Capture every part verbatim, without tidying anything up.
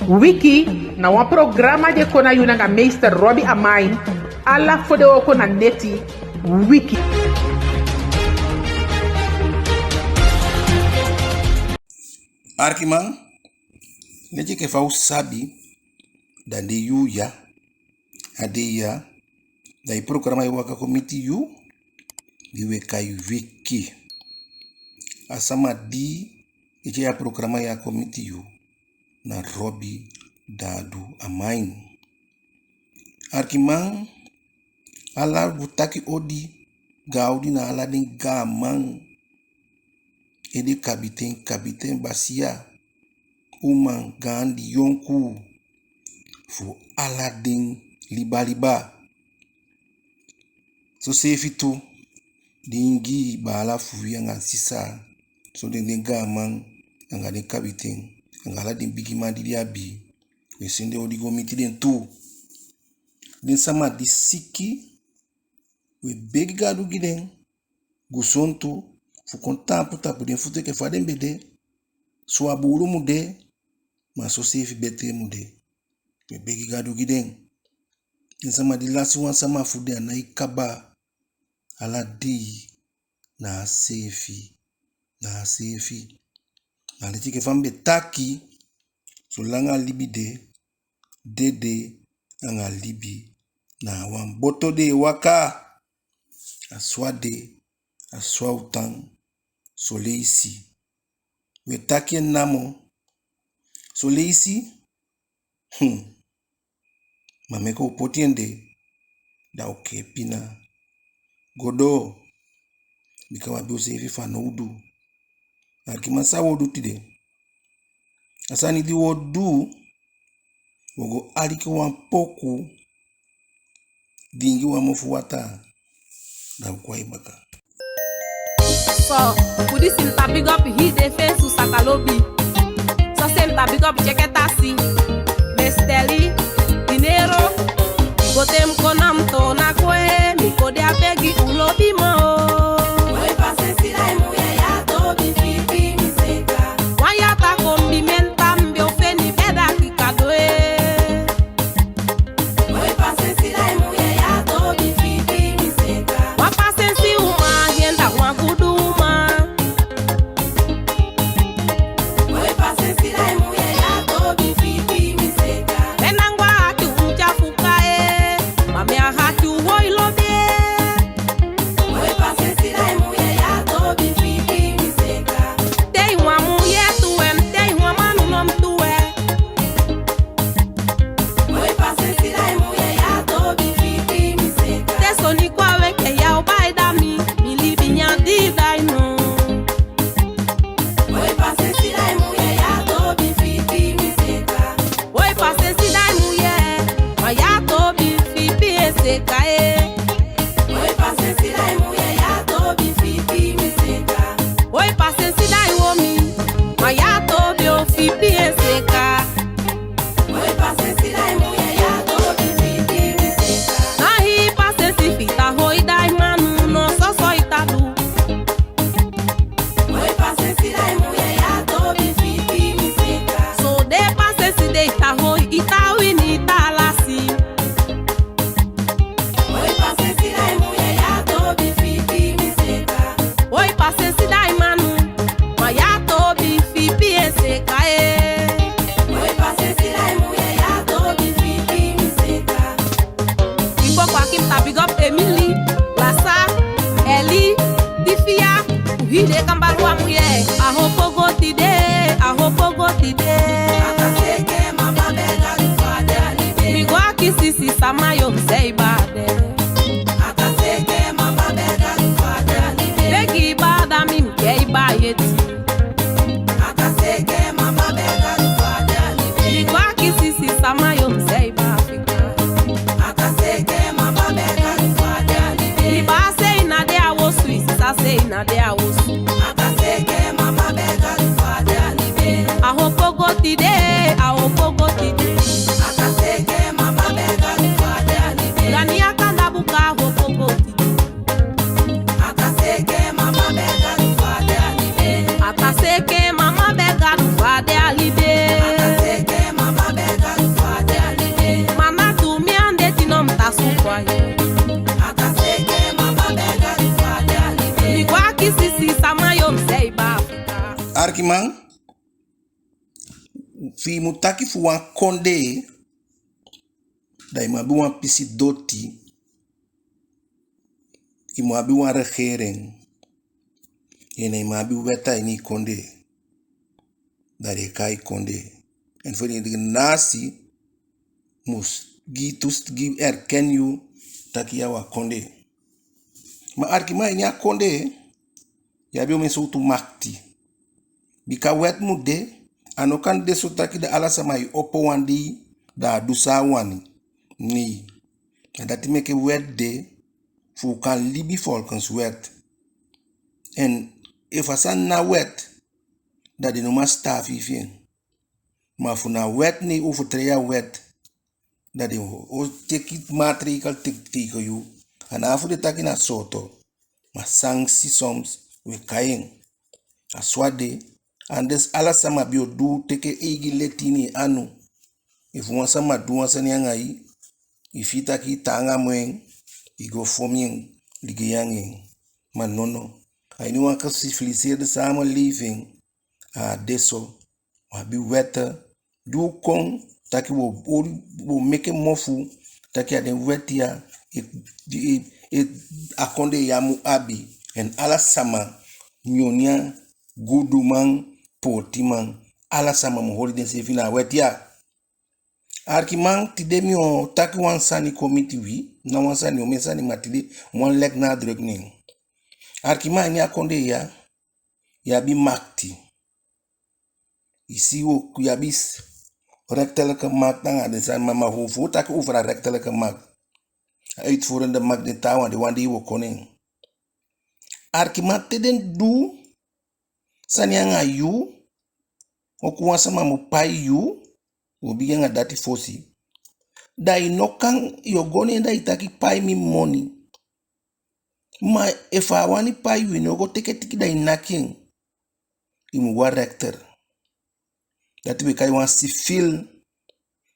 Wiki na wan programa di e kon na yu nanga meester Robbie Amain, ala fodewooko na neti. Wiki. Arkiman, leti enke fa u sabi, da den yuu ya, a dei ya, da i programa e waka kon miti yu, di u e kai Wiki. A sama di e tyai a programa ya kon miti yu, na Robbie Dadu Amain. Arkiman, ala u taki odi, gaan odi na ala den gaanman, ede kabiten, kabiten, basiya, uman, gaandi, yonkuu, fu ala den liba liba. Soseefi tu, den Ingii baala fu wi anga sisa, so den, den gaanman, anga den kabiten, anga ala den bigiman di den abi, u e sende odi go miti den tu. Den sama di siki, u e begi Gadu gi den gusontu, fu kon taampu tapu den futu enke fa den be de. Suwa buulu mu de, ma soseefi betee mu de. U e begi Gadu gi den. Den sama di lasi wan sama fu den, a nái kaba, ala dei na a seefi, na a seefi. Na leti enke fa mi be taki, solanga libi de, dede anga libi na a wan boto den e waka. A so a de, a so a o tan, son leisi. U e taki en namo, son leisi, hmm, ma meke u poti en de, da u kee pina go doo, bika u abi useefi fanowdu. Arkiman, san u o du tide? A sani di u o du, u o go aliki wan poku, diingi wan mofu wataa, da u kon a i baka. So, fu disi mi ta big up hii de feesu saka lobi. So se mi ta big up Jeketasi, Mesteli, Dinero, Gotem Konam Tona Kwe, mi kode a begi u lobi moo. Wan yata kon bi menta mi be o feni beda kika doe. Wan pasensi uman, yenda wan gudu uman. Enangwa hati u mucha fuka e, ma mi a hati u woi lobi e. Te i wan muyee tuwe, te i wan manu no mu tuwe. Te soni kwa weke ya o bai da mi, mi libi nyan di dai no. Woi pasensi dai muyee, ma ya tobi fi pii en seka e. Woi pasensi dai womi, ma ya tobi o fi pii en seka. Na hii pasensi fi ta hoi dai manu, no soso i ta du. So de pasensi de i ta hoi, i ta wini, i ta lasi. Woi pasensi dai manu, ma ya tobi fi pii en seka e. Ipo kwaki mi ta big up Emily, Lasa, Eli, Tifia, u hii de kamba lwa muyee. A hopo go tide, a hopo go tide. Mi go akisi sisa Mayo, mi sei baa de. Begi baa da mi, mi kei baa yeti. Mi go akisi sisa Mayo, mi sei baa fika. Mi baa sei na de a wosu, i sisa sei na de a wosu. A hopo go tide, a hopo go tide. Gani a kanda buka, a hopo go tide. A ta seke mama be Gadu fa de a libi e. Arkiman, fi i mu taki fu wan kondee, da i mu abi wan pisi doti, i mu abi wan regering, en i mu abi wet a ini i kondee. Da den e kai kondee. En fu den nasi mus gi tus, gi erken yu taki yu a wan kondee. Ma arkiman, a ini a kondee, yu abi omen sowtu makiti. Bika wet mu de, a no kan de so taki da ala sama e opo wan dei, da a du san a wani. Nee. Na dati meke wet de, fu u kan libi volgens wet. En efu a sani ná wet, da den no man sitaafu i fi en. Ma fu na wet, ne i overtreed a wet, da den o, o teki maatregel te-, tegen yu. A ná fu den taki na sooto, ma sanctie soms u e kai en. A so a de, anders ala sama be o du teke eigi leti ini en anu. Efu wan sama du wan sani anga i, i fii taki i taanga moo en, i go fon en, ligei anga en. Ma nono. A ini wan geciviliseerde samenleving, a á de so. U abi wet, di u kon taki u o, u o meke mofu taki a den wet ya, e, e, e, a kondee ya mu abi. En ala sama, nyun nyan, guduman, pootiman, ala sama mu holi denseefi na a wet ya. Arkiman, tide mi o taki wan sani kon miti wi, ná wan sani, omen sani, ma tide wan leg nadruk neen. Arkiman, a ini a kondee ya, yu abi makiti. I si, u o, yu abi s-, rechterlijke macht anga den sani, ma, ma fu, fu u taki over a rechterlijke macht, a uitvoerende macht, den taawan, den wan di u o kon neen. Arkiman, te den du sani anga yu, oku wan sama mu pai yu, u o bigin anga dati fosi. Da i no kan, yu o go neen da i taki pai mi moni. Ma efu a á wani pai yu, i no go teke tiki da i naki en. I mu go a rechter. Dati wi e kai wan civiel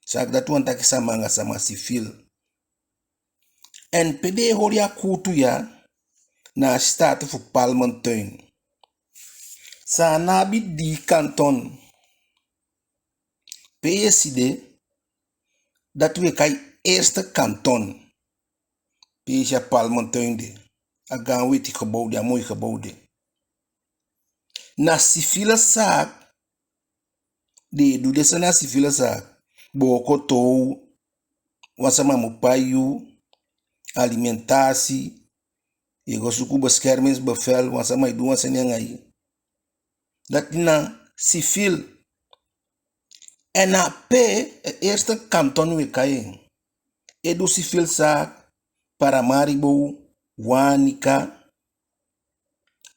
zaak, dati wani taki sama anga sama, civiel. En pe den e holi a kuutu ya, na a sitaati fu Palmentuin. Saanan abi dii kanton. Pe yu e si de, dati wi e kai eerste kanton. Pe yu e si a Palmentuin de, a gaan weti gebouw de, a moi gebouw de. Na civiele zaak den e du den sani, na civiele zaak. Booko toow, wan sama mu pai yu, alimentatie, yu e go suku beschermingsbevel, wan sama e du wan sani anga yu. Dati na civiel. En na pe, e, eerste kanton wi e kai en. E du civiele zaak, Paramaribo, Wanica,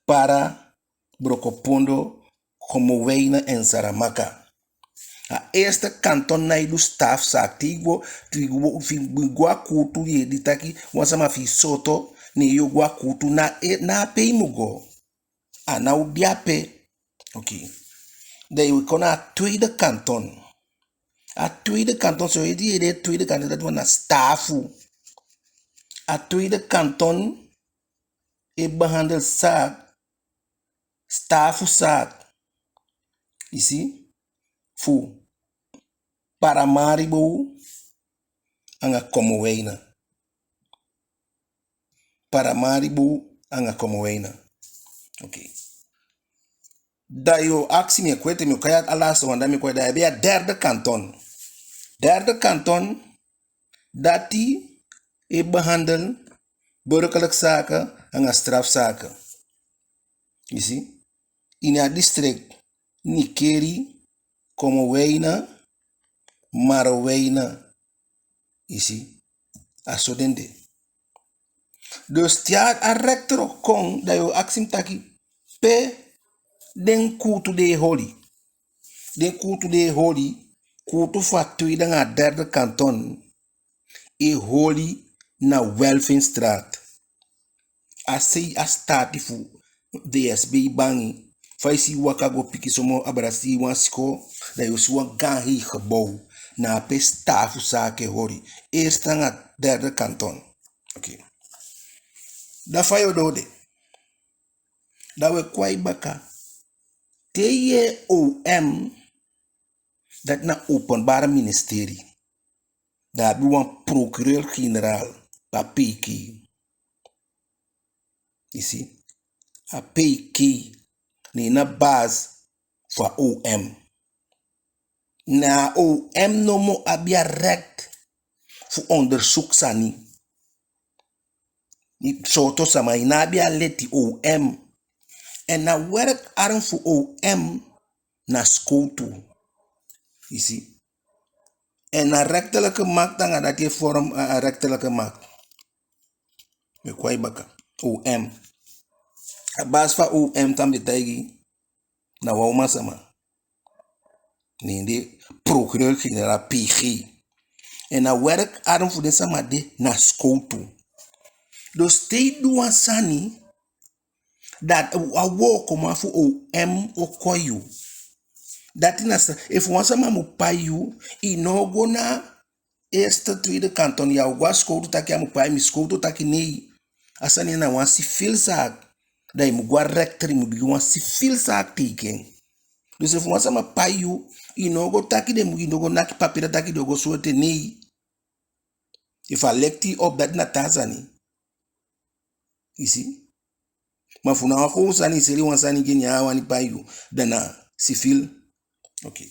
Para, Brokopondo, Commewijne en Saramacca. A eerste kanton ná e du strafzaak. Te i go, te i go, fi i go a kuutu, di taki wan sama fi i sooto, ne yu o go a kuutu, na, e, na ape i mu go. A ná o de ape. Oké. Da yu o kon na a tweede kanton. A tweede kanton, so ete yu e de tweede kanton, dati wani taki sitaafu. A tweede kanton e behandel zaak, sitaafuzaak. I si? Fu Paramaribo anga Commewijne. Paramaribo anga Commewijne. Oké. Da yu o akisi mi, e kweti mi, o kai a laatste wan, da mi e kweti, da yu abi a derde kanton. Derde kanton, dati e behandel burgerlijke zaken anga strafzaken. I si? Ini a district Nickerie, Commewijne, Marowijne. I si? A so den de. Dus te a rechter o kon, da yu o akisi mi taki, pe den kuutu de e holi. Den kuutu de e holi, kuutu fu a tweede anga a derde kanton, e holi na Welvinstraat. A sei a sitaati fu D S B bangi. Fa i si i waka go pikinso moo abaasi wan sikoo, da yu o si wan gaan hei gebouw. Na ape sitaafuzaak e holi. Eerste anga derde kanton. Oké. Da fa yu o doo de? Da wi e kon a i baka. Te i yee O M, dati na Openbaar Ministerie. Da a abi wan procureur-generaal, a P G. I si? A P G, neen na basi fu a O M. Na a O M nomo abi a recht fu onderzoek sani. Sowtu sama, i ná abi a leti, O M. En a werkarm fu O M na sikowtu. I si? En a rechterlijke macht anga dati e vorm a, a rechterlijke macht. Mi e kon a i baka. O M. A basi fu a O M, san mi be taigi i, na wan uman sama. Neen de procureur-generaal, P G. En a werkarm fu den sama de na sikowtu. Dus te i du wan sani, da a wookoman fu O M o kon a yu. Dati na san, efu wan sama mu pai yu, i ná o go na eerste, tweede kanton, ya o go a sikowtu taki a mu pai mi, sikowtu o taki nei. A sani ya na wan civiele zaak. Da i mu go a rechter, i mu bigin wan civiele zaak tegen en. Dus efu wan sama pai yu, i ná o go taki den mu, i ná o go naki papira taki den o go sowtu en, nei. Efu a licht i op, dati na taa sani. I si? Ma efu na wan gewoon sani, i seli wan sani gi en, ne a á wani pai yu, da na civiel. Oké.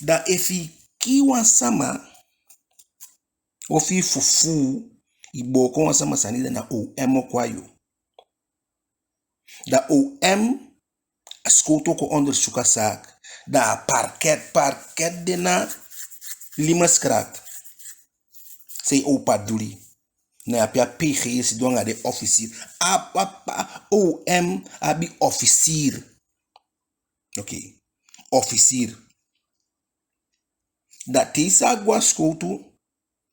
Da efu i kii wan sama, ofu i fufuu, i booko wan sama sani, da na O M o kon a yu. Da O M, a sikowtu o kon onderzoek a zaak. Da a parket, parket de na Limesgracht. Sei Opa Doeli. Na ape a P G e sidon anga den officier. A, a, a O M abi officier. Oké. Officier. Da te i sa go a sikowtu,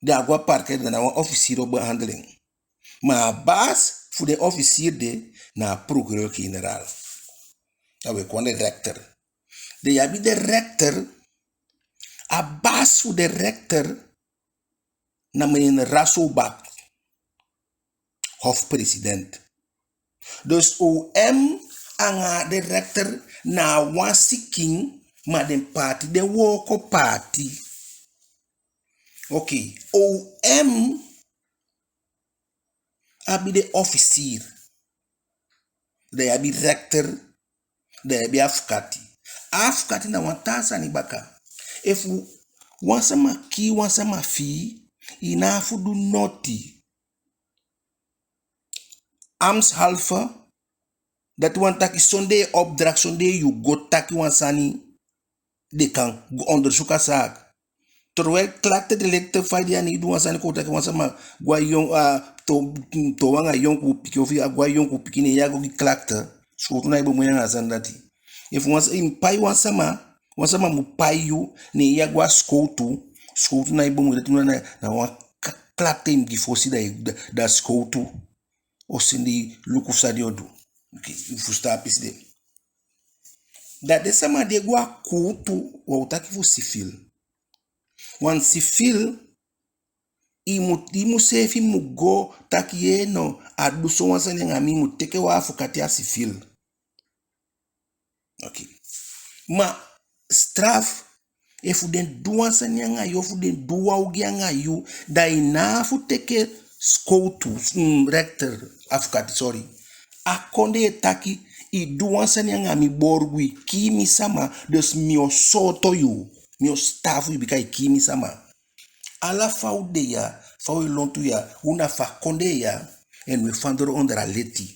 da a go a parket, da na wan officier o behandel en. Ma a basi fu den officier de na a procureur-generaal. Da we kon a den rechter. Da i abi den rechter, a basi fu den rechter na meneer Rasoelbach, hofpresident. Dus O M anga den rechter na wan sikin, ma den paati, den wooko paati. Oké, O M abi den officier. Da i abi rechter, da i abi afukati. Afukati na wan taa sani baka. Efu wan sama kii wan sama fi i, i ná abi fu du noti. Ambtshalve, dati wani taki sondee opdracht, sondee yu go taki wan sani, den kan go onderzoek a zaak. Terwijl klacht, de lichte fa i de, a ná i du wan sani, kon u taki wan sama go a yonku, a, to, to anga yonku pikin, ofu a go a yonku pikin, ne ya go gi klacht. Sikowtu ná e bemoei anga a sani dati. Efu wan sa, i mu pai wan sama, wan sama mu pai yu, ne ya go a sikowtu, sikowtu ná e bemoei, dati na, na, na wan k-, klacht i mu gi fosi, da, da, da sikowtu o sende i luku san den o du. Oké, i fusutan a pisi de. Da den sama di e go a kuutu, wi o taki fu civiel. Wan civiel, i mu, i mu seefi mu go taki yee no, a du sowan sani anga mi, i mu teke wan afukati a civiel. Oké. Ma straf, efu den du wan sani anga yu, ofu den du wan ogii anga yu, da i ná abi fu teke sikowtu, mm, rechter, afukati, sorry. A kondee e taki, i du wan sani anga mi borgu, i kii mi sama, dus mi o sooto yu, mi o sitaafu yu bika i kii mi sama. Ala fa u de ya, fa u e lontu ya, u na fu a kondee ya, en u e fandoo onder a leti.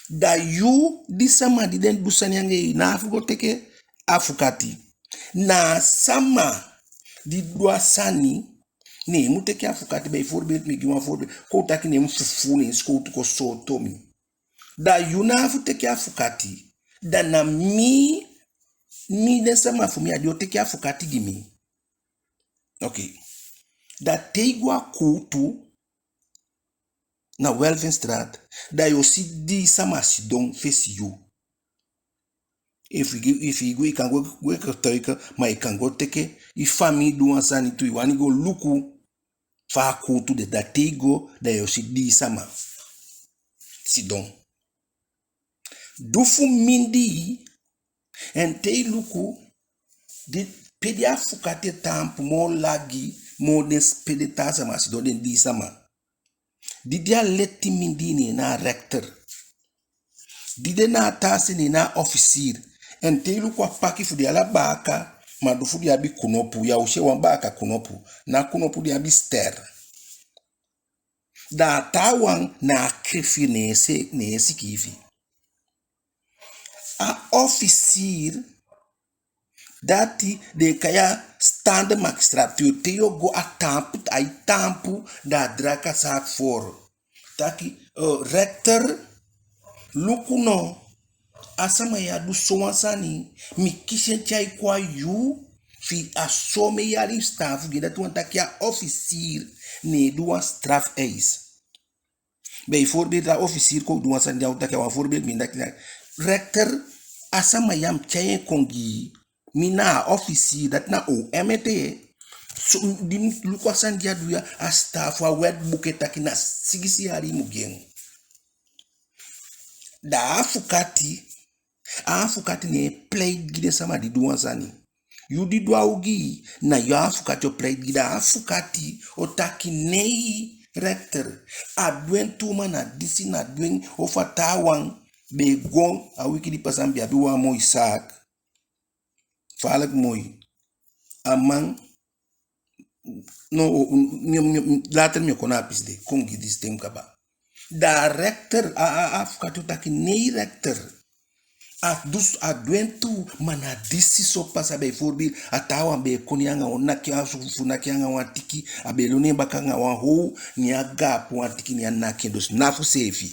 Da yu, di sama di den du sani anga en, i ná abi fu go teke afukati. Na a sama di du a sani, ne en mu teke afukati. Bijvoorbeeld, mi gi wan voorbeeld. Kon u taki ne mi fufuu, ne sikowtu kon sooto mi. Da yu ná abi fu teke afukati. Da na mi, mi, den sama fu mi, a den o teke afukati gi mi. Oké. Da te i go a kuutu, na Welvinstraat, da yu o si dii sama sidon fesi yu. Efu i, efu i go, i kan go, go getuige, ma i kan go teke i famii du wan sani tu, i wani go luku fa a kuutu de, da te i go, da yu o si dii sama sidon. du fu mindii. En te i luku, di pe di afukati e taampu moo lagi moo den pe den taa sama sidon, den dii sama. Di de a leti mindii, ne en na a rechter. Di de na a taa se, ne en na a officier. En te i luku a paki fu den, ala baaka, ma du fu den abi kunopu, ya o si en wan baaka kunopu. Na kunopu di abi ster. Da a taawan na a griffier, ne en se, ne en sikiifi. A officier, dati den e kai a staande magistratuur. Te yu o go a taampu, ai taampu, da a draag a zaak voor. Taki, eh, rechter, luku no, a sama ya du sowan sani, mi kisi en tyai kon a yu, fi a so me yali straf gi en. Dati wani taki a officier, ne en du wan strafeis. Bijvoorbeeld, a officier kon du wan sani, di a o taki a wan voorbeeld, mi taki na, rechter, a sama ya mi tyai en kon gi yu, mi na a officier, dati na O M ete. So, di mi luku a sani di a du ya, a straf, a wetboek e taki na sigisi yali i mu gi en. Da a afukati, a afukati ne en pleit gi den sama di du wan sani. Yu di du a ogii, na yu a afukati o pleit gi. Da a afukati o taki nei, rechter, a du en tuu, ma na disi, na du en, ofu a taawan be e go, a wiki di pasa mi be abi wan moi zaak. Falek moi. A man, no, o, mi, mi, mi, later mi o kon na a pisi de, kon gi disi ten kaba. Da a rechter, a, a, a afukati o taki nei, rechter, a du s-, a du en tuu, ma na disi so pasa. Bijvoorbeeld, a taawan be e kon, ne en anga wan naki, a suku fu naki en anga wan tiki, a be e lon en baka anga wan how, ne a gaapu wan tiki, ne a naki en. Dus na fu seefi.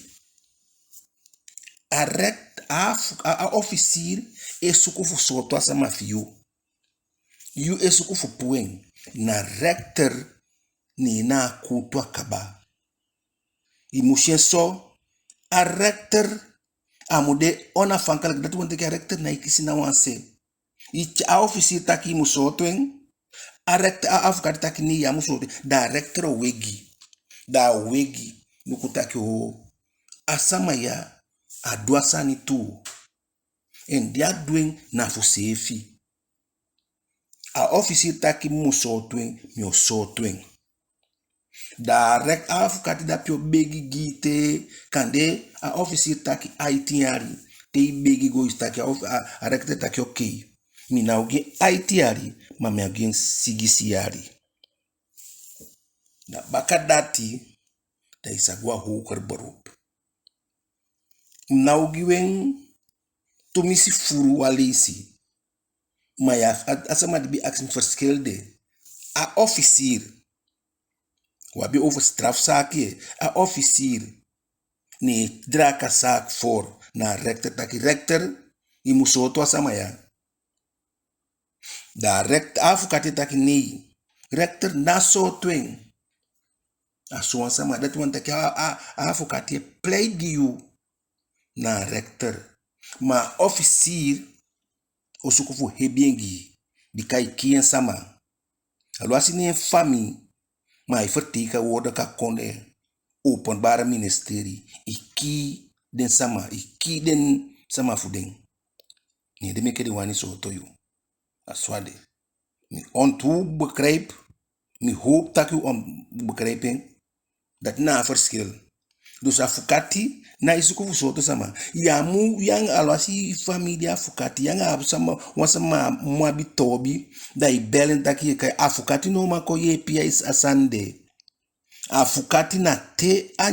A rech-, a fu-, a, a officier e suku fu sooto a sama fi yu. Yu e suku fu puu en. Na rechter, ne en na a kuutu, a kaba. I mu si en so, a rechter, a mu de onafhankelijk. Dati wani taki a rechter nái kisi na wan se. I tya-, a officier taki i mu sooto en, a rech-, a afukati taki nei, ya mu sooto en, da a rechter o wegi. Da a wegi, luku taki o, a sama ya, a du a sani tuu. En di a du en na fu seefi. A officier taki mi mu sooto en, mi o sooto en. Da a rech-, a afukati dape o begi gi i te, kande a officier taki aiti yali. Te i begi go, i si taki a of-, a, a rechter taki okei, mi ná o gi en aiti yali, ma mi o gi en sigisi yali. Da baka dati, da i sa go a hoger beroep. Mi ná o gi u en tumisi fuu wan leisi. Ma ya, a, a sama di be akisi mi, verschil de. A officier, u abi over strafzaak ye. A officier, ne en draag a zaak voor na a rechter taki rechter, i mu sooto a sama ya. Da a rech-, a afukati e taki nei, rechter, ná sooto en. A sowan sama, dati wani taki a, a, a afukati e pleit gi yu na a rechter. Ma a officier o suku fu hebi en gi i, bika i kii en sama. Alwasi ná en famii, ma ai vertegenwoordig a kondee, openbare ministerie, i kii den sama, i kii den sama fu den. Ne den meke den wani sooto yu. A so a de. Mi ontu u begrijp, mi hoop taki u on-, u begrijp en. Dati na a verschil. Dus afukati nái suku fu sooto sama. Ya mu, yu anga, alwasi i famii de afukati, yu anga a sama, wan sama mu abi toobi, da i bel en taki i e kai afukati, no man kon yeepi i a sani de. Afukati na te a,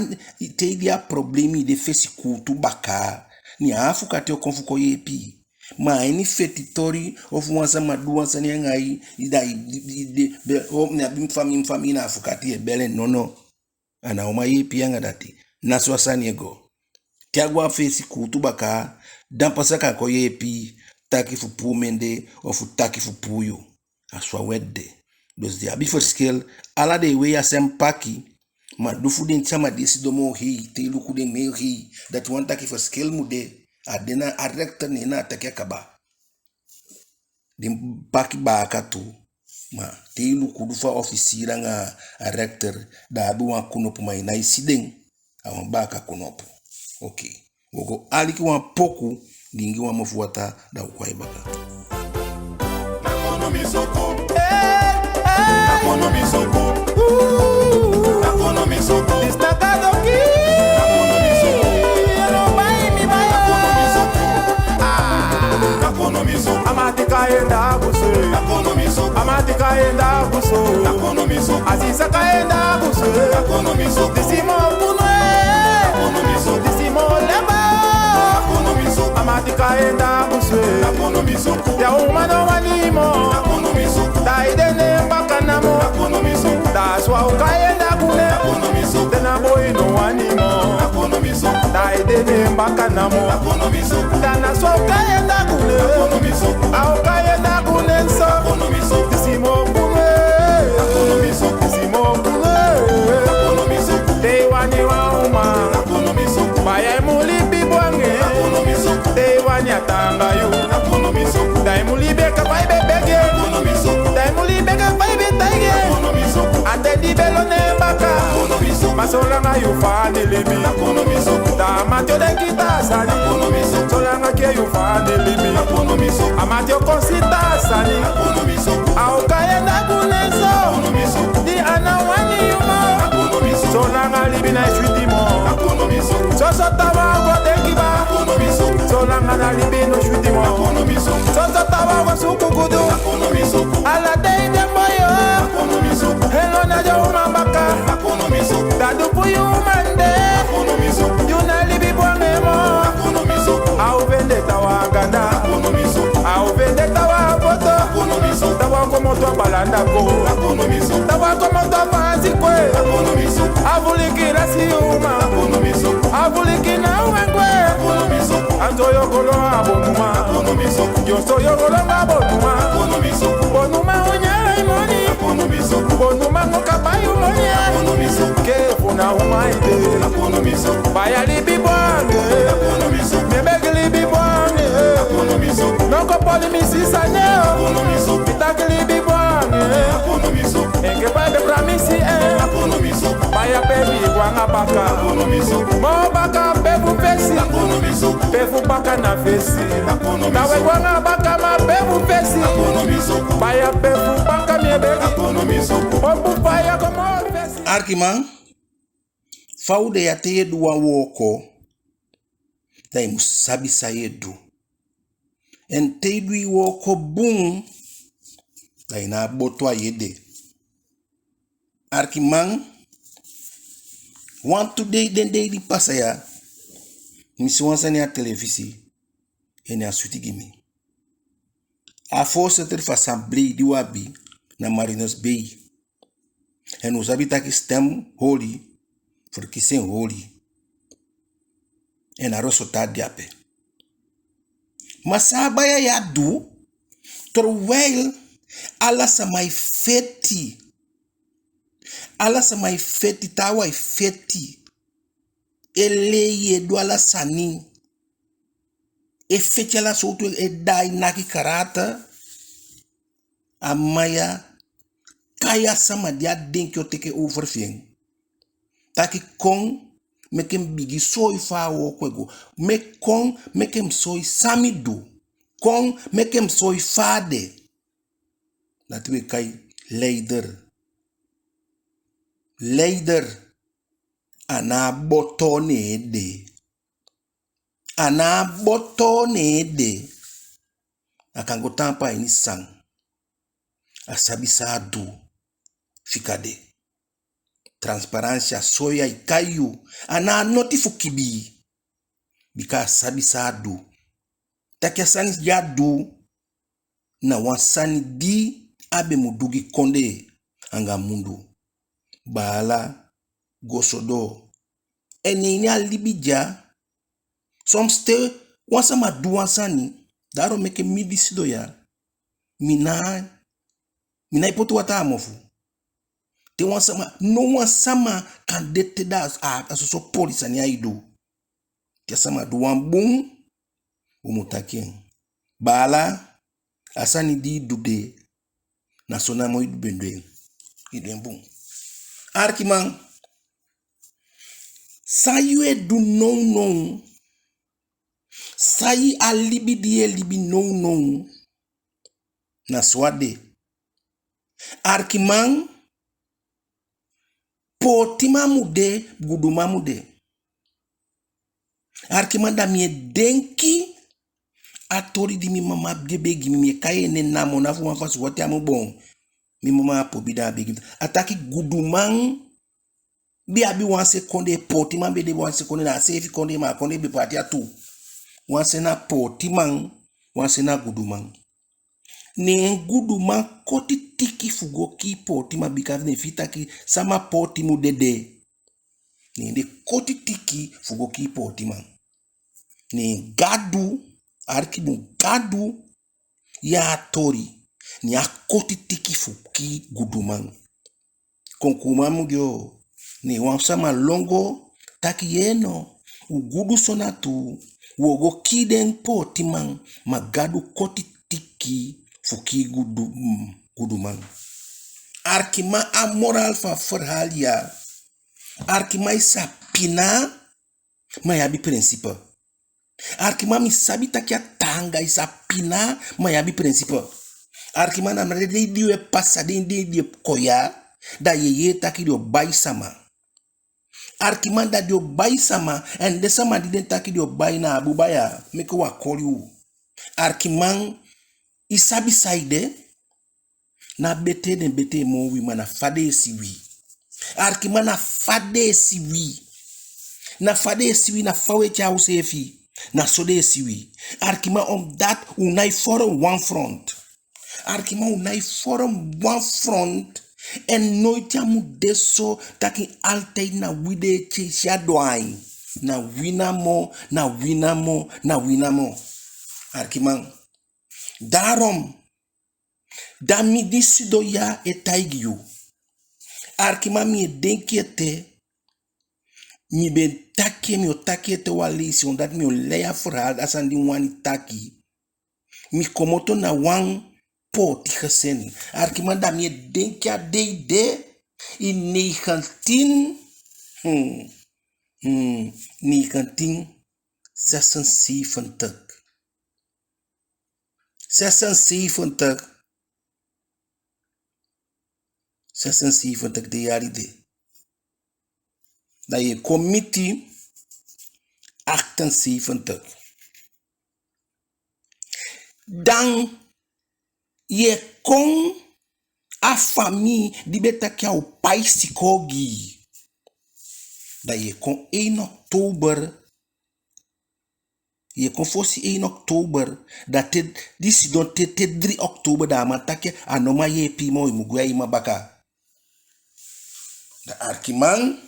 te i de a problemi, i de fesi kuutu bakaa, ne a afukati o kon fu kon yeepi i. Ma a ini feti toli, ofu wan sama du wan sani anga i, i da i, i, i de, be, o, mi abi mi famii, mi famii, na afukati i e bel en, nono. A ná o man yeepi i anga dati. Ná so a sani e go. Te a go a fesi kuutu bakaa, dan pas a kan kon yeepi i, taki fu puu mende, ofu taki fu puu yu. A so a wet de. Dus den abi verschil, ala den e wei a sem paki, ma du fu den sama di e sidon moo hei, te i luku den moo hei, dati wani taki verschil mu de. A de na a rechter, ne en na a taki a kaba. Den paki baaka tu. Ma te i luku du fu a officier anga a rechter, da a abi wan kunopu, ma i nái si den. A wan baaka kunopu. Oké. Wo go aliki wan poku, diingi wan mofu wataa, da wo kon baka. Da a uman no wani moo. Da i de neen baka namo. Da so a o kai en dagu ne. Den a boi no wani moo. Da i de neen baka namo. Da na so a o kai en dagu ne. A o kai en dagu ne so. Disi moo kunu e. Disi moo kunu e. Te i wani wan uman, baya, i mu libi bun anga en. Te i wani a taanga yu, da i mu libi enke fa i be begi en. Da i mu libi enke fa i be taigi en. A ten di i be lon neen baka. Ma solanga yu fende libi, da a mati o denki taa sani. Solanga ke yu fende libi, a mati o konsi taa sani. A o kai en dagu ne so. Di a ná wani yu moo. Solanga libi ná e switi moo. Soso taawan o go denki baa. Solanga na libi no switi moo. Soso taawan o go suku gudu. Ala dei den boi o. Hei, lon na den uman baka. Da du fu yu uman de. Yu ná e libi bun anga en moo. A o fende taawan ganda. A o fende taawan boto. Taawan komoto a Balanda go. Taawan komoto a Faansi gwe. A fuliki lasi uman. A fuliki na uman gwe. An so yo go lon a bonuman. Yo so yo go lon a bonuman. Bonuman o nyan i moni. Bonuman o kaba yu moni. Ke fu na uman i de. Baya, libi bun anga en. Mi e begi, libi bun anga en. No go poli mi sisa ne o. Mi taki libi bun anga en. Enke fa i be pramisi en. Baya, pe fi i go anga baka. Moo baka pe fu fesi. Pe fu baka na fesi. Da we go anga baka, ma pe fu fesi. Baya, pe fu baka mi e begi. Opu faya kon moo fesi. Arkiman, fa u de ya, te yu e du wan wooko, da i mu sabi san yu e du. En te i du i wooko bun, da i ná a boto a yu ede. Arkiman, wantu dei, den dei di pasa ya, mi si wan sani a telefisi, en a switi gi mi. A voorzitter fu assemblee di u abi na Marinus Bee. En u sabi taki stem holi, verkiezing holi. En a resultaat de ape. Ma san a baya ya du, terwijl ala sama e feti. Ala sama e feti, taawan e feti. E lei, e du ala sani. E feti ala sowtu, e daai, naki, karate. A man ya kai a sama di a denki o teke over fi en. Taki kon meke mi bigin soi fa a wooko e go. Meke, kon meke mi soi san mi du. Kon meke mi soi fa a de. Dati we kai leider. Leider, a ná a boto ne en ede. A ná a boto ne en ede. A kan go taampu a ini san. A sabi san a du fika de. Transparansi, a soi, ai kai yu. A ná a noti fu kibii. Bika a sabi san a du. Taki a sani di a du na wan sani di a be mu du gi kondee anga mundu. Baala, go so doo. En na ini a libi ya, soms te wan sama du wan sani, daarom meke mi di sidon ya, mi ná, mi nái poti wataa a mofu. Te wan sama, no wan sama kan de te da a, a soso poli sani ai du. Te a sama du wan bun, u mu taki en. Baala, a sani di i du de, na so namo i be du en. I du en bun. Arkiman, san yu e du nownow, sai a libi di yu e libi nownow, na so a de. Arkiman, pootiman mu de, guduman mu de. Arkiman, da mi e denki a toli di mi mama be gi mi, mi e kai en nen namo, na fu wan fasi wati a mu bon. Mi mama a pobi, da a be gi mi. A taki guduman be abi wan se kondee, pootiman be de wan se kondee, na a seefi kondee, ma a kondee be paati a tu. Wan se na pootiman, wan se na guduman. Ne guduman koti tiki fu go kii pootiman, bika ne en fii taki sama pooti mu dede. Ne den koti tiki fu go kii pootiman. Ne Gadu, arki bun, Gadu yee a toli, ne a koti tiki fu kii guduman. Konkuman mu de o, ne wan sama lon go taki yee no, u gudu so na tuu, u o go kii den pootiman, ma Gadu koti tiki fu kii gudu, mm, guduman. Arkiman, a moraal fu a verhaal ya. Arkiman, i sa pina, ma i abi principe. Arkiman, mi sabi taki a taanga, i sa pina, ma i abi principe. Arkiman, na den dei di u e pasa, den dei di e kon ya, da yu e yee taki den o bai sama. Arkiman, da den o bai sama, en den sama di den taki den o bai na a buba ya, meke u á koli u. Arkiman, i sabi saide? Ná betee den betee moo wi, ma na fa den e si wi. Arkiman, na fa den e si wi. Na fa den e si wi, na fa u e tyai useefi. Na so den e si wi. Arkiman, omdat u nái vorm wan front. Arkiman, u nái vorm wan front. En noiti a mu de so taki altijd na wi den e tyei si a doo ain. Na wi namo, na wi namo, na wi namo. Arkiman. Daarom, da mi di sidon ya e taigi yu. Arkiman, mi e denki ete, mi be taki en, mi o taki ete wan leisi, omdat mi o lei a verhaal, a sani di mi wani taki. Mi komoto na wan pooti gezin. Arkiman, da mi e denki a dei de, in negentien, hmm, hmm, negentien zesenzeventig. Zesenzeventig. Zesenzeventig, den yali de. Da yu e kon miti achtenzeventig. Dan yu e kon a famii di be taki a o pai sikoo gi yu. Da yu e kon één oktober. Yu e kon fosi één oktober, da te, di sidon te, te drie oktober, da a man taki a no man yeepi moo, i mu gwe a i mma baka. Da arkiman,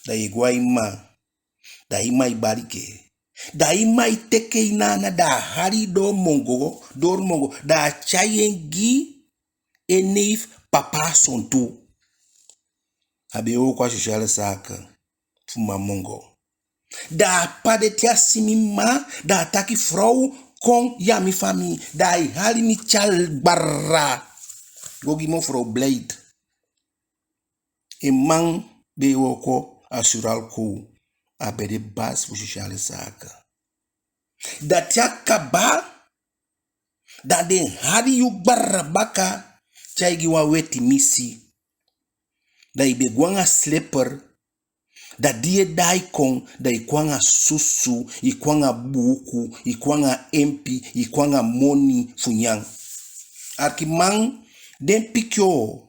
da yu e gwe a i mma, da i mma e bali ke. Da i mma e teke i na ana, da a hali i doo Mungo, doo Mungo, da a tyai en gi en neef papa Sontu. A be e wooko a sociale zaken fu mma Mungo. Da a pa de, te a si mi mma, da a taki: "Frow, kon a mi famii." Da ai hali mi tyai gbarra go gi mevrouw Blade. En man be e wooko a Suralco, a be de basi fu sociale zaken. Da te a kaba, da den hali yu gbarra baka tyai gi wan weti misi. Da i be go anga slipper, da di yu e daai kon, da i kon anga susu, i kon anga buuku, i kon anga empi, i kon anga moni fu nyan. Arkiman, den pikin o,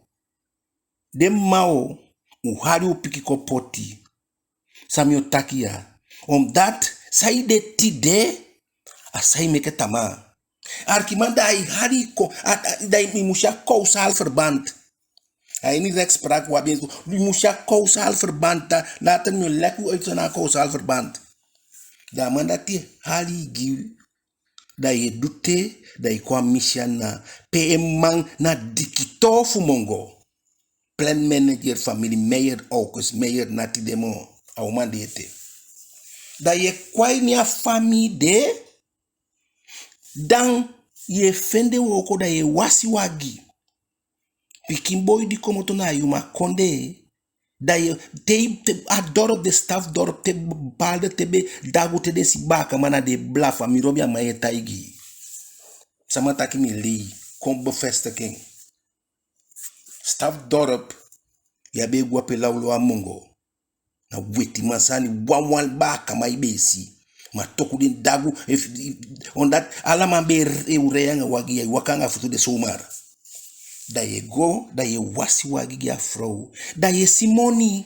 den mma o, u hali u pikin kon poti. San mi o taki ya? Omdat san i de tide, a san i meke tamaa. Arkiman, da ai hali i kon, a, a, da i mu si a causaal verband. A ini rechtspraak u abi en so, i mu si a causaal verband, da, later mi o leg u uit san na a causaal verband. Da a man dati hali i gi, da yu e du te, da i kon a misi ana, pe en man na dikitoo fu Mungo. Plant manager famii Meyer, August Meyer, ná tide moo, a uman de ete. Da yu e kon a ini a famii de, dan yu e fende wooko, da yu e wasi wagi. Pikin boi di komoto na a uman kondee, Da yu e, te, te a dorp de, Stafdorp, te bepaalde ten be dagu, te den si baakaman, na den e blafu. A mi lobi a man e taigi. Sama taki mi lei, kon bevestig en. Stafdorp, yu á be e go ape lawlaw a Mungo. Na wetiman sani, wanwan baakaman i be e si. Ma toku den dagu, efu, omdat ala man be e rei anga wagi, ya e waka anga futu de zomaar. Da yu e go, da yu e wasi wagi gi a frow. Da yu e si moni.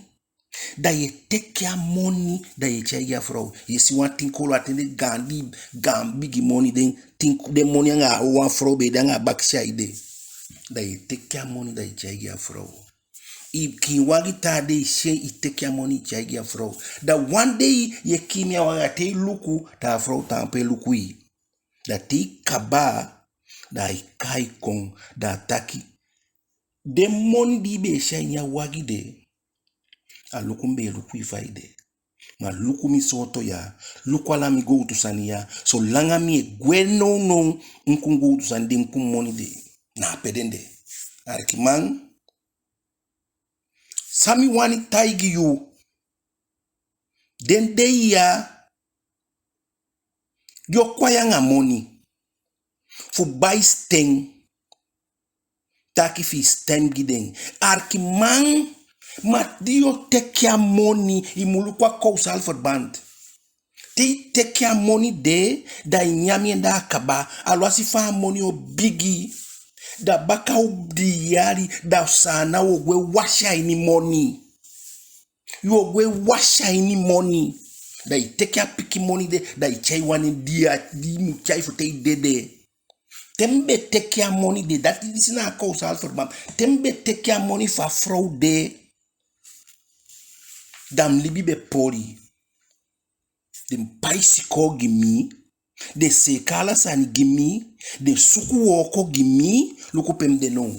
Da yu e teke a moni, da yu e tyai gi a frow. Yu e si wan tin kolu, a ten de gaan di, gaan bigi moni, den tin, den moni anga a wan frow be de anga a bakisi a ede. Da yu e teke a moni, da yu e tyai gi a frow. I kiin wagi taa dei, i si en, i teke a moni, i tyai gi a frow. Da wan dei yu e kiin a wagi, a te i luku, da a frow taampu e luku i. Da te i kaba, da ai kai kon, da a taki: Den moni di i be e si a ini a wagi de, a luku mi be e luku i fa i de. Ma luku mi sooto ya, luku ala mi gowtu sani ya, solanga mi e gwe nownow, mi kon gowtu sani de, mi kon moni de. Na ape den de. Alikiman, san mi wani taigi yu, den dei ya, yu o kon ya anga moni fu bai stem, taki fi i stem gi den. Alikiman, ma di yu o teke a moni, i mu luku a kausaal verband. Te i teke a moni de, da i nyan en, da a kaba. Awansi fa a moni o bigi, da baka dii yali, da Saanan o gwe wasi a ini moni. Yu o gwe wasi a ini moni. Da i teke a pikin moni de, da i tyai wan nen di a, di i mu tyai fu te i dede. Te mi be teke a moni de, dati disi na a kausaal verband. Te mi be teke a moni fu a frow de, da mi libi be poli. Den pai sikoo gi mi, den seeka ala sani gi mi, den suku wooko gi mi, luku pe mi de now.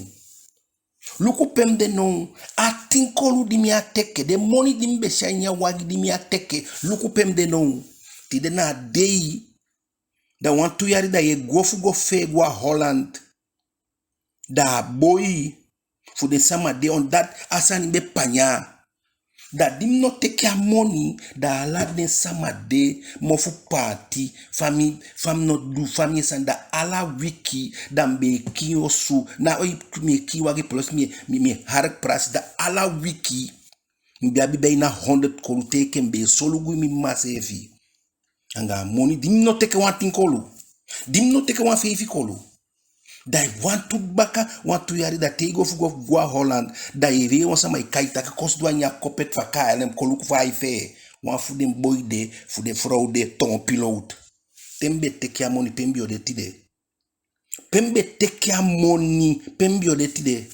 Luku pe mi de now. A tin kolu di mi á teke, den moni di mi be si a ini a wagi di mi á teke, luku pe mi de now. Tide na a dei, da wantu yali da yu e go fu go fee go a Holland. Da a boi fu den sama de, omdat a sani be panya. Da di mi no teke a moni, da ala den sama de mofu paati, fa mi, fa mi no du, fa mi e sani, da ala wiki, da mi be e kiin osu, na oi, mi e kiin wagi plus mi, mi, mi e hark prasi, da ala wiki, mi be abi bijna honderd kolu te enke mi be e solugu mi mma seefi. Anga a moni di mi no teke wan tin kolu. Di mi no teke wan feifi kolu. Da wantu baka, wantu yali da te i go fu go, go a Holland, da yu e yee wan sama e kai taki kon sidon a ini a cockpit fu a K L M, kon luku fa ai fee. Wan fu den boi de, fu den frow de, toon piloot. Te mi be teke a moni, pe mi be o de tide? Pe mi be teke a moni, pe mi be o de tide?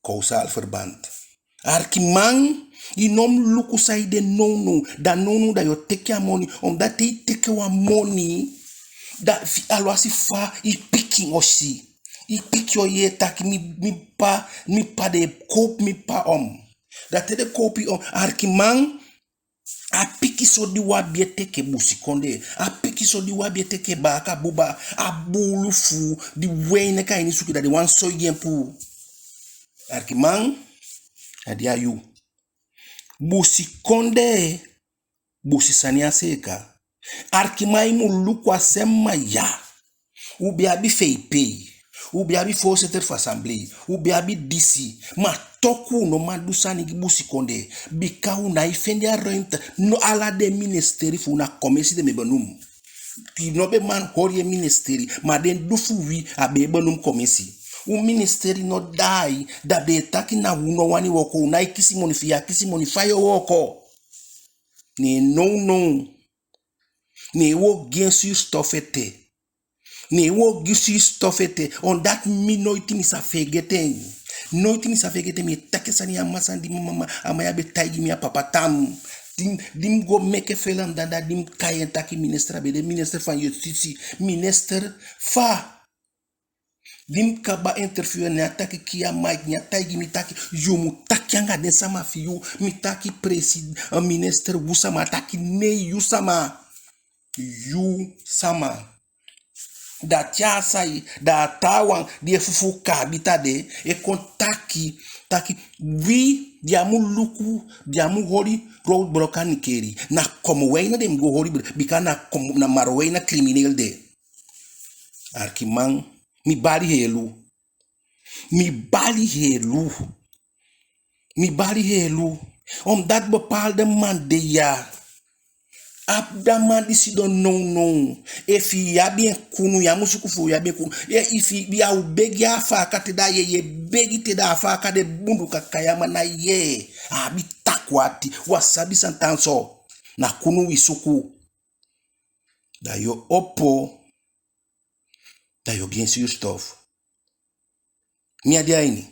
Kausaal verband. Alikiman, i no mu luku san i de nownow, da nownow da yu o teke a moni, omdat te i teke wan moni, da fi, awansi fa i pikin o si. I pikin o yee taki mi, mi ppa, mi ppa de koopu mi ppa om. Da te den koopu i om, alikiman, a pikinso di u abi e teke busikondee, a pikinso di u abi e teke baaka buba, a buulu fu u di weineki a ini suku, da den wani soi gi en puu. Alikiman, a de a yu. Busikondee, busi sani á seeka. Alikiman, i mu luku a sama ya. U be abi V P, u be abi voorzitter fu assemblee, u be abi disi. Ma toku u no man du sani gi busikondee, bika u nái fende a ruimte. No, ala den ministeri fu u na commissie den be benoem. I no be man holi en ministeri, ma den du fu wi a be e benoem commissie. U ministeri no daai, da den e taki na u no wani wooko, u nái kisi moni, fi i á kisi moni fa yu o wooko? Ne nownow, ne u o gi en zuurstof ete. Ne u o gi zuurstof ete, omdat mi noiti mi sa feegete en. Noiti mi sa feegete en, mi e taki a sani ya, a man sani di mi mama, a man ya be taigi mi, a papa tan. Di, di mi go meke felan danda, di mi kai en taki minister, a be de minister van justitie, minister fa. Di mi kaba interview en, ne a taki kia mic, ne a taigi mi taki, yu mu taki anga den sama fi yu. Mi taki presid-, eh, minister, u sama? A taki nei, yu sama. Yu sama. Da te a sai, da a taawan di e fufuu kaabita de e kon taki, taki, wi, den á mu luku, den á mu holi roadblock a Nickerie. Na Commewijne den mu go holi, bika na Commo-, na Marowijne crimineel de. Arkiman, mi bali helu. Mi bali helu. Mi bali helu. Omdat bepaalde man de ya. A da man di sidon nownow. Efu i abi en kunu, ya mu suku fu i abi en kunu. Efu i, ya o begi a faaka te da ye, ye begi te da a faaka de bundu kaka ya, ma na ye. A abi takuu ati. Wi á sabi san tan so. Na kunu wi suku. Da yo opo. Da yo gi en zuurstof. Mi á de a ini.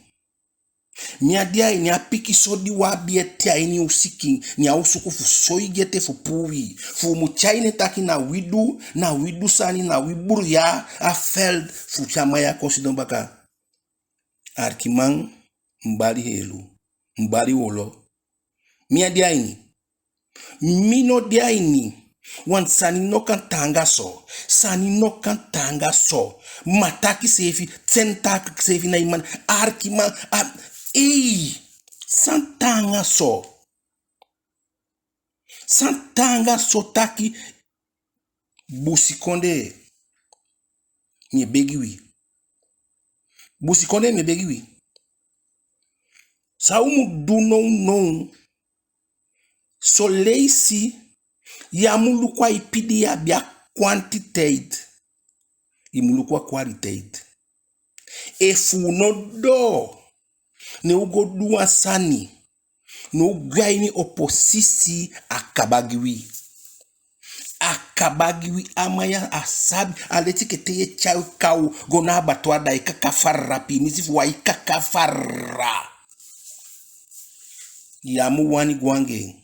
Mi á de a ini. A pikinso di wi abi ete a ini u sikin, ne a o suku fu soigi ete fu puu wi. Fu u mu tyai en taki na wi du, na wi du sani, na wi bruya a veld fu tyai a man ya kon sidon baka. Arkiman, mi bali helu, mi bali wolo. Mi á de a ini. Mi no de a ini. Wan sani no kan taanga so. Sani no kan taanga so. Ma taki seefi, sen taki seefi na i man. Arkiman, a, ei, san taanga so. San taanga so taki, busikondee, mi e begi wi. Busikondee, mi e begi wi. San u mu du nownow, son leisi, ya mu luku a ipi di i abi a kwantiteit. I mu luku a kwaliteit. Efu u no doo, ne u go du wan sani, ne u gwe a ini oposisi, a kaba gi wi. A kaba gi wi. A man ya a sabi, a leti enke te ye tyai kaw go na abattoir da i kaka fara, piimisi fu wan i kaka fara. Ya mu wani go anga en.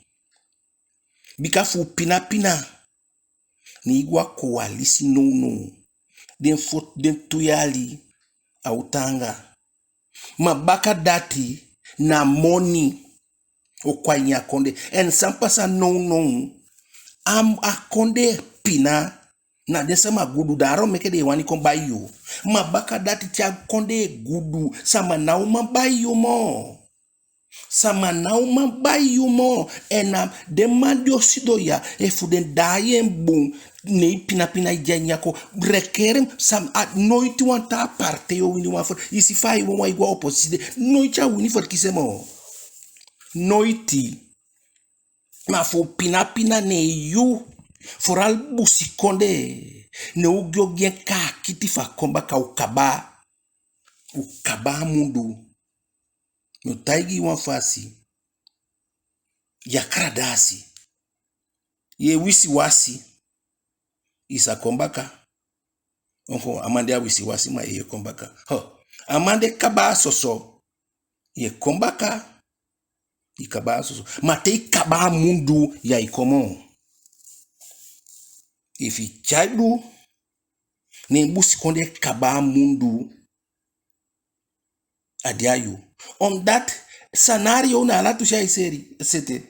Bika fu u pina pina, ne i go a coalitie nownow. Den fo, den tu yali, a o taanga. Ma baka dati, na moni o kon a ini a kondee. En san pasa nownow, a, a kondee pina, na den sama gudu, daarom meke den e wani kon bai yu. Ma baka dati, te a kondee gudu, sama ná o man bai yu moo. Sama ná o man bai yu moo. En na den man di o sidon ya, efu den daai en bun, ne i pina pina i de a ini a ko-, regering, sama, a, noiti wan taa partij o wini wan ver-, i si fa i wawan e go a oposisi de, noiti a o wini verkiezing moo. Noiti. Ma fu u pina pina ne yu, vooral busikondee, ne u go gi en kaakiti fu a kon baka, u kaba. U kaba a mundu. Mi o taigi yu wan fasi. Ya kradasi. Ye wisiwasi. I sa kon baka. Onko a man de a wisiwasi, ma ye kon baka. Ho. A man de kaba a soso. Ye kon baka. I kaba a soso. Ma te i kaba a mundu, ya e kon moo. Efu i tyai du, ne busikondee kaba a mundu, a de a yu. Omdat scenario na ala tu se ai seri, sete.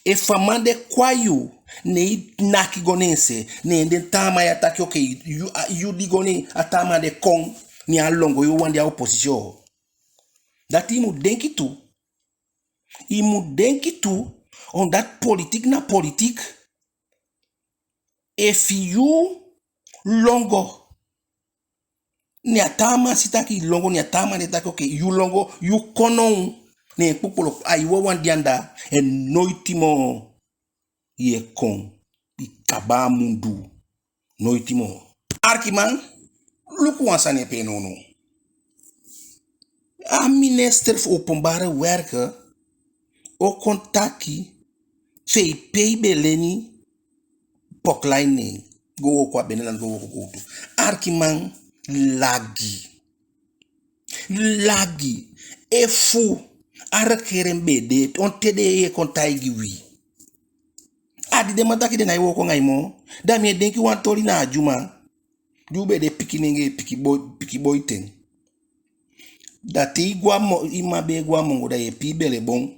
Efu a man de kon a yu, ne i naki go ne en se, ne den taa man ya taki, oké, yu, a, yu di go, ne a taa man de kon, ne a lon go, yu wan de a oposisi. Dati i mu denki tu. I mu denki tu, omdat politiek na politiek. Efu yu lon go, ne a taa man si taki i lon go, ne a taa man de taki, oké, yu lon go, yu kon now, ne kpukpulu, a yu wawan de anda, en noiti moo ye kon. I kaba a mundu. Noiti moo. Arkiman, luku wan sani e pee nownow. A minister fu Openbare Werken o kon taki, fei pei be leni poclain nen go wooko a Beneland, go wooko gowtu. Arkiman, lagi. Lagi. Efu a regering be de, on ten den e kon taigi wi? A di den man taki den nái wooko anga i moo. Da mi e denki wan toli na Adyuma. Di u be de pikinenge, pikin boi, pikin boi ten. Da te i go a mo-, i man be e go a mongo, da ye pii belebon.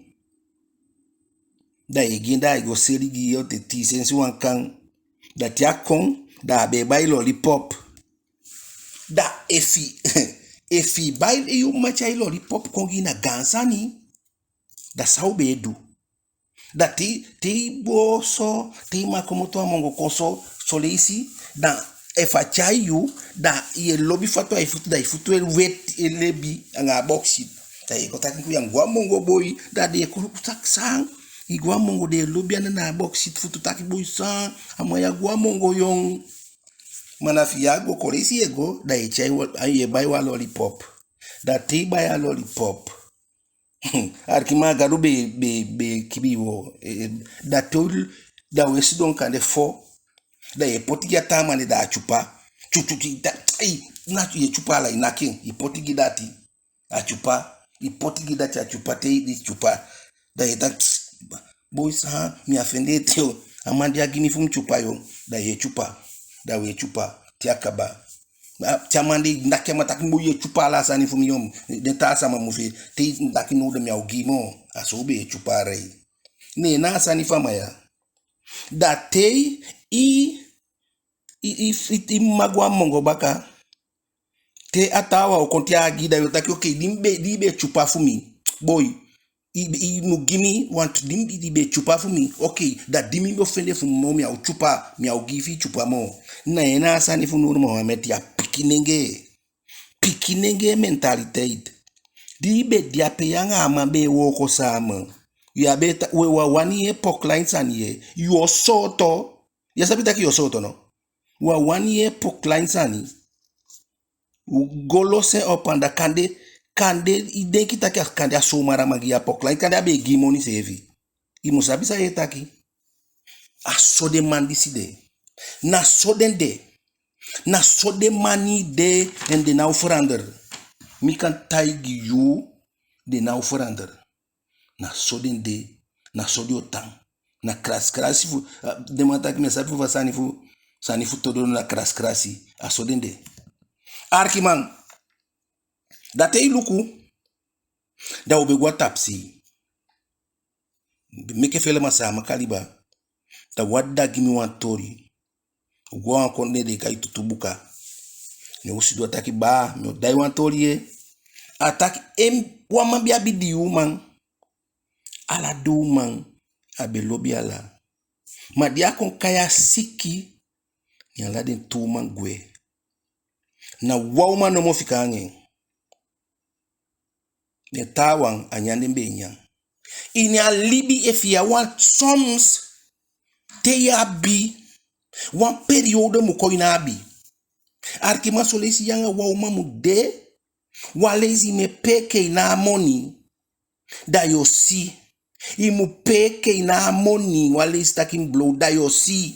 Da ye gi en, da ai go seli gi yu te tii sensi wan kan. Da te a kon, da a be e bai lollipop. Da efi, Efu i bai, i mma tyai lollipop kon gi i, na gaan sani. Da san u be e du? Da te, te i boo so, te i mma komoto a mongo kon so, son leisi, da efu a tyai yu, da i e lobi fatu a i futu, da i futu e weti, e lebi anga a bauxiet. Da i e kon taki: "Nkuya, mi go a mongo boi." Da den e kon taki: "San? I go a mongo?" Den e lobi anda na a bauxiet futu taki: "Boi, san? A man ya go a mongo, yon." Ma na fi i á go, kon leisi i e go, da i e tyai wan, i e bai wan lollipop. Da te i bai a lollipop, alikiman, a Gadu be, be, be kibii yu. Eh, eh, da te u, da u e sidon kande fo, da i e poti gi a taa man de, da a tyupa. Tyu, tyu, tyu, da, ei, na i e tyupa ala, i naki en, i poti gi dati, a tyupa. I poti gi dati, a tyupa, te i tyupa. Da i e taki: "Boi, san, mi á fende ete, o. A man de á gi mi fu mi tyupa, yo." Da i e tyupa. Da u e tyupa te a kaba. A, te a man de naki a man taki: "Boi, i e tyupa ala a sani fu mi, yo. Den taa sama mu fende, te i naki, now da mi á o gi i moo." A so u be e tyupa a lei. Ne na a sani fu a man ya. Da te i, i, i, i, i mma go a mongo baka, te a taawan o kon te a gi i, da yo taki: "Okei, di mi be, di i be tyupa fu mi, boi, i, i mu gi mi, want di mi, i be tyupa fu mi. Okei, da di mi be o fende fu mi moo, mi á o tyupa, mi á o gi i fi i tyupa moo." Na en na a sani fu Noor Mohammed ya, pikinengee. Pikinengee mentaliteit. Di i be de ape, yu anga a man be e wooko samen. Yu á be ta-, we, u á wani yee pokolain sani, ye. Yu o sooto. Yu á sabi taki yu o sooto, no? U á wani yee pokolain sani. U go los en op anda, kande, kande i denki taki a, kande a zomaar a man gi yu a pokolain, kande a be e gi i moni seefi. I mu sabi san yu e taki. A so den man disi de. Na so den de. Na so den man de, en den ná o verander. Mi kan taigi yu, den ná o verander. Na so den de, na so den o tan. Na krasikrasi fu, ah, den man taki mi á sabi fu fa sani fu, sani fu todo, na krasikrasi. A so den de. Alikiman, da te i luku, da u be go a tapusei. Meke Felema Saamaka liba. Da wan dda gi mi wan toli. U go a wan kondee den e kai Tutubuka. Ne u sidon, a taki: "Baa, mi o da i wan toli, ye." A taki: "En, wan man be abi dii uman. Ala dii uman a be lobi ala. Ma di a kon kai a siki, ne ala den tu uman gwe. Na wan uman nomo fika anga en. Den taawan, a nyan den be e nyan." Ini a libi, efu yu abi wan, soms te yu abi, wan periode mu kon i ná abi. Alikiman, son leisi yu anga wan uman mu de, wan leisi i mu e pee enke i ná a moni, da yo si. I mu pee enke i ná a moni, wan leisi taki mi blow, da yo si.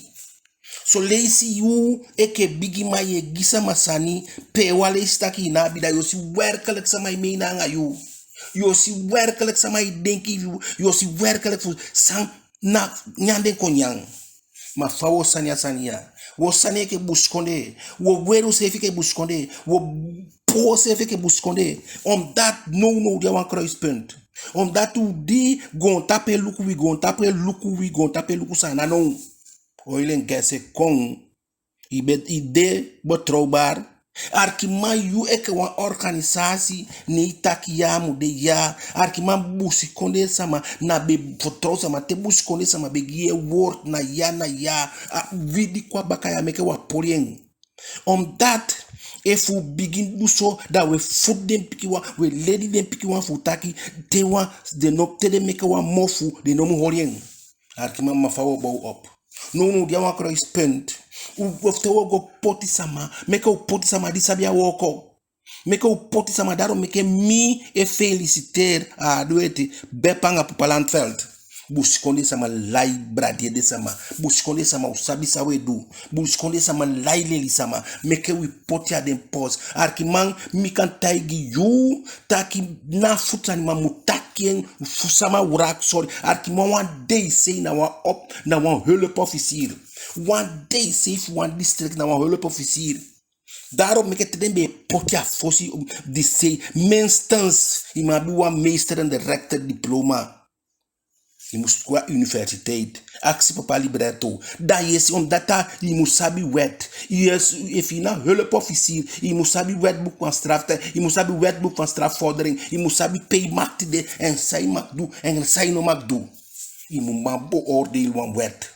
Son leisi yu enke bigiman yu e gi sama sani, pe wan leisi taki i ná abi, da yo si werkelijk sama e meina anga yu. Yo si werkelijk sama e denki yu, yo si werkelijk fu san na nyan den kon nyan. Ma fa wo sani a sani ya? Wo sani enke busikondee, wo weri useefi enke busikondee, wo puu useefi enke busikondee. Omdat nownow di a wan kruispunt. Omdat u di goontapu e luku wi, goontapu e luku wi, goontapu e luku Saanan now. Oil en gas e kon. I be, i de betrouwbaar. Alikiman, yu enke wan organisasi, ne i taki ya a mu de ya. Alikiman, busikondee sama na be vertrouw sama. Te busikondee sama be gi yu en woord, na ya, na ya. A wi di kon a baka ya meke u á poli en. Omdat efu u bigin du so, da u e futu den pikinwan, u e leli den pikinwan fu u taki, te wan, den no, te den meke wan mofu, den no mu holi en. Alikiman, ma fa wo bow op? Nownow di a wan kruispunt. U, ofu te wo go poti sama, meke u poti sama di sabi a wooko. Meke u poti sama, daarom meke mi e feliciteer a Adueti, Bep anga Papa Landveld. Busikondee sama lai bradi ede sama. Busikondee sama, u sabi san u e du. Busikondee sama lai leli sama. Meke wi poti a den post. Alikiman, mi kan taigi yu taki na futu sani, ma mu taki en fu sama wraak sori. Alikiman, wan D C na wan op, na wan hulpofficier. Wan D C fu wan district na wan hulpofficier. Daarom meke te den be e poti a fosi, um, D C, minstens i mu abi wan meester en de rechter diploma. I mus go a universiteit. Akisi papa Libretto. Da yu e si, omdat i mus sabi wet. Yu e si, efu i na hulpofficier, i mus sabi wetboek van strafrecht, i mus sabi wetboek van strafvordering, i mus sabi pe i makti de, en san i mag du, en san i no mag du. I mu man beoordeel wan wet.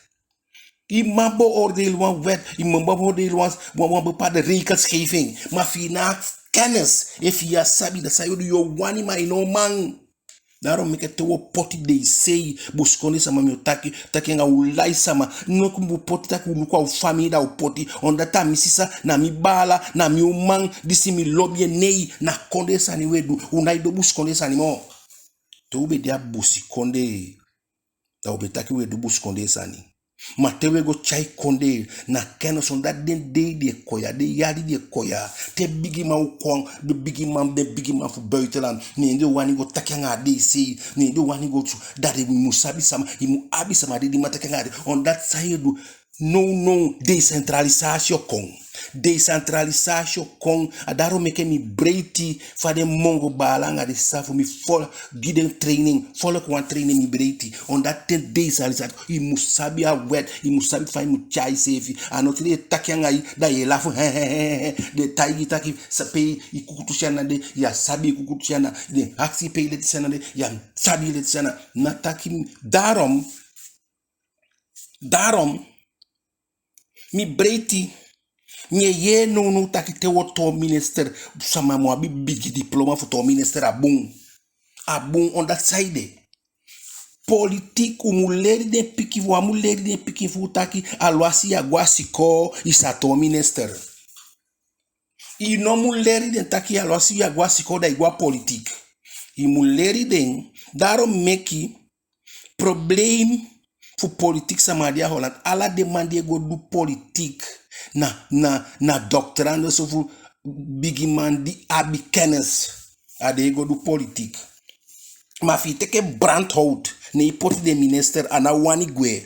I man beoordeel wan wet, i man beoordeel wan, wan, wan bepaalde regelgeving. Ma efu i ná abi kennis, efu i á sabi, da san yu o du, yu o wani, ma i no man. Daarom meke te wi o poti deisei, busikondee sama, mi o taki, taki anga u lai sama. Ná kon u poti taki u luku a u famii da u poti. Omdat a mi sisa, na mi baala, na mi uman, disi mi lobi en, nei, na kondee sani u e du, u nái du busikondee sani moo. Te u be de a busikondee, da u be taki u e du busikondee sani. Ma te u e go tyai kondee, na kennis, omdat den dei di e kon ya, den yali di e kon ya, te bigiman o kon, den bigiman, den bigiman fu buitenland, ne den o wani go taki anga a deisei, ne den o wani go tu, da den mu sabi sama, i mu abi sama di, di man taki anga den, omdat san yu e du, nownow decentralisatie o kon. Decentralisatie o kon, a daarom meke mi breiti fa den mongo baala anga den sisa fu mi fo gi den training, follow wan training, mi breiti. Omdat te decentralisatie, i mu sabi a wet, i mu sabi fa i mu tyai iseefi. A no te den e taki anga i, da yu e lafu, he, he, he, he. Den taigi i taki, sa pe i kukutu tyana de, yu á sabi i kukutu tyana, den akisi i pe i leti tyana de, yu á sabi i leti tyana. Na taki, daarom, Daarom, mi breiti, mi e yee nownow taki te u o toon minister, sama mu abi bigi diploma fu toon minister, a bun. A bun, omdat saide? Politiek, u mu leri den pikin fu, u á mu leri den pikin fu u taki, alwasi yu á go a sikoo, i sa toon minister. I no mu leri den taki alwasi yu á go a sikoo da i go a politiek. I mu leri den, daarom meke probleem fu politiek sama di a Holland, ala den man di e go du politiek na, na, na doctorandus ofu bigiman di abi kennis, a den e go du politiek. Ma efi i teke brandhout, ne i poti den minister, a ná wani gwe.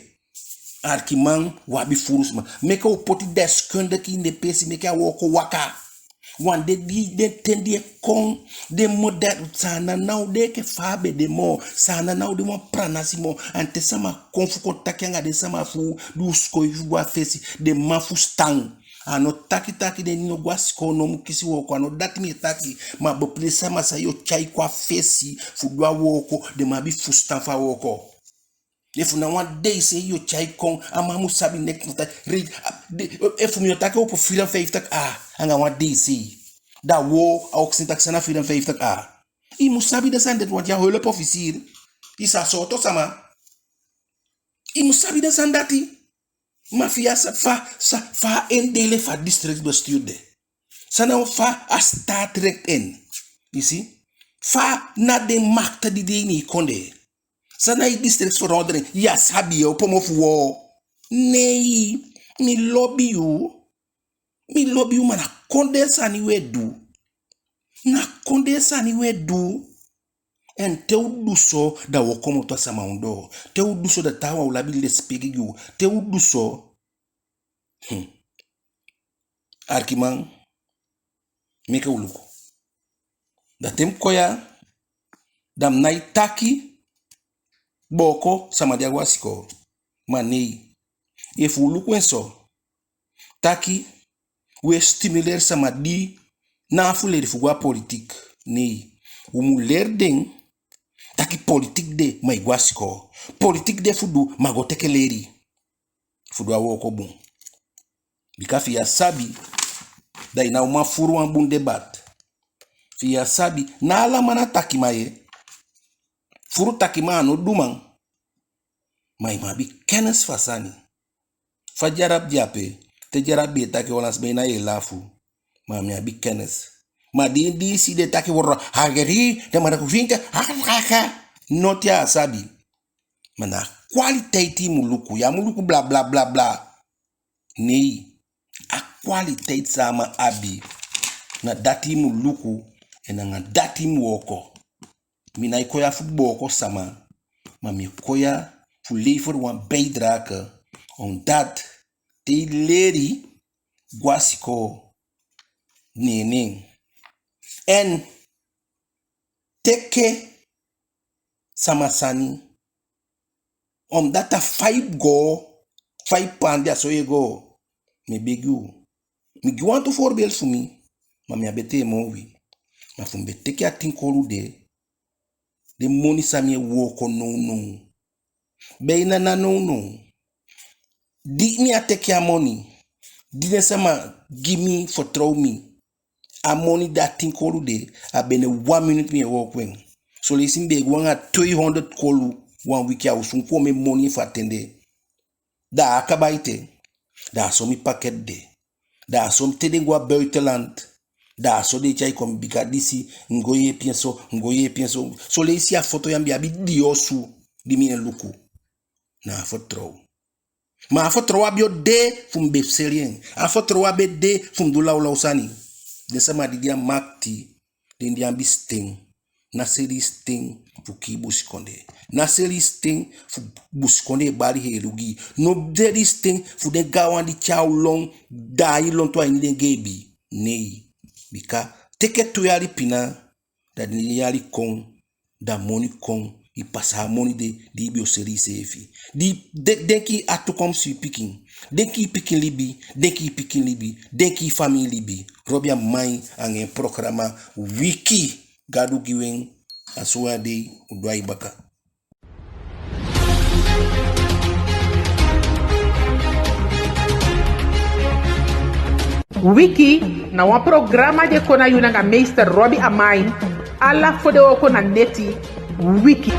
Arkiman, u abi furu sama. Meke u poti deskundige ini den peesi, meke a wooko waka. Want den di, den ten di e kon, den model, Saanan ná o de enke fa a be de moo. Saanan ná o de wan pranasi moo. En te sama kon fu kon taki anga den sama fu u, di u sikoo fu go a fesi, den man fusutan. A no taki taki den di no go a sikoo no mu kisi wooko, a no dati mi e taki. Ma bepaalde sama san yu o tyai kon a fesi fu du a wooko, den mu abi fusutan fu a wooko. Efu na wan deisei yu o tyai kon, a man mu sabi neks, na taki, efu mi o taki opo vierenvijftig a, anga wan deisei, da wo a o akisi taki san na vierenvijftig a. I mu sabi den sani dati, want yu a hulpofficier. I sa sooto sama. I mu sabi den sani dati. Ma fi i á sabi fa, sa, fa a indeling fu a districtsbestuur de. San na fa a staatsrecht en. I si? Fa na den makti di de ini i kondee. San na i districtsverordening, yu á sabi, yu e opo mofu woo. Nei, mi lobi yu. Mi lobi yu, ma na kondee sani u e du. Na kondee sani u e du. En te u du so, da u o komoto a sama ondoo. Te u du so, da taawan o abi lesipeki gi u. Te u du so, hmm. Arkiman, meke u luku. Da te mi kon ya, da mi nái taki booko sama di á go a sikoo. Ma nei. Efu u luku en so, taki u e stimuleer sama di ná abi fu leli fu go a politiek. Nei. U mu leri den taki politiek de, ma i go a sikoo. Politiek de fu du, ma go teke leli fu du a wooko bun. Bika fi i á sabi, da i ná o man furu wan bun debat. Fi i á sabi, ná ala man na takiman ye. Furu takiman a no du man. Ma i mu abi kennis fu a sani. Fa Dyarab de ape, te Dyarab be e taki Hollands, be na yu e lafu. Ma mi abi kennis. Ma di, di i si den taki woro, hageri, den man ku vinke, ha, ha, ha. Noti a sabi. Ma na a kwaliteit i mu luku, yu á mu luku bla, bla, bla, bla. Nei, a kwaliteit san a man abi, na dati i mu luku, en anga dati i mu wooko. Mi nái kon ya fu booko sama, ma mi kon ya fu lever wan bijdrage, omdat te i leli, go a sikoo, neen en. En teke sama sani, Omdat a fa i goo, fa i paandi, a so yu e goo. Mi e begi u. Mi gi wantu voorbeeld fu mi, ma mi á be tee moo wi. Ma fu mi be teke a tin kolu de, den moni san mi e wooko nownow, be na na nownow. Di mi á teke a moni, di den sama gi mi, fitoow mi, a moni de, a tin kolu de, a be na wan miniti mi e wooko en. Son leisi mi be e go anga tweehonderd kolu wan wiki a osu, kon mi moni fu a ten de. Da a á kaba ete. Da a so mi pakket de. Da a so mi, te den go a buitenland, da a so den e tyai kon, bika disi, mi go yeepi en so, mi go yeepi en so. Son leisi a foto ya mi be abi dii osu di mi e luku. Na a fitoow. Ma a fitoow á be o de fu mi be seli en. A fitoow á be de fu mi du lawlaw sani. Den sama di de a makiti, den di abi siten, ná seli siten fu kii busikondee. Ná seli siten fu busikondee bali helu gi i. No seli siten fu den gaanwan di tyai u lon, daai i lontu a ini den geebi. Nei. Bika teke tu yali pina, da den yali kon, da moni kon, i pasa a moni de di i be o seli iseefi. Di, de, denki a toekomst fu i pikin. Denki i pikin libi, denki i pikin libi, denki i famii libi. Robi Amain anga en programa Wiki. Gadu gi u en, a so wan dei u daai baka. Wiki na wan programa di e kon na yu nanga meester Robi Amain, ala fodewooko na neti. Wiki.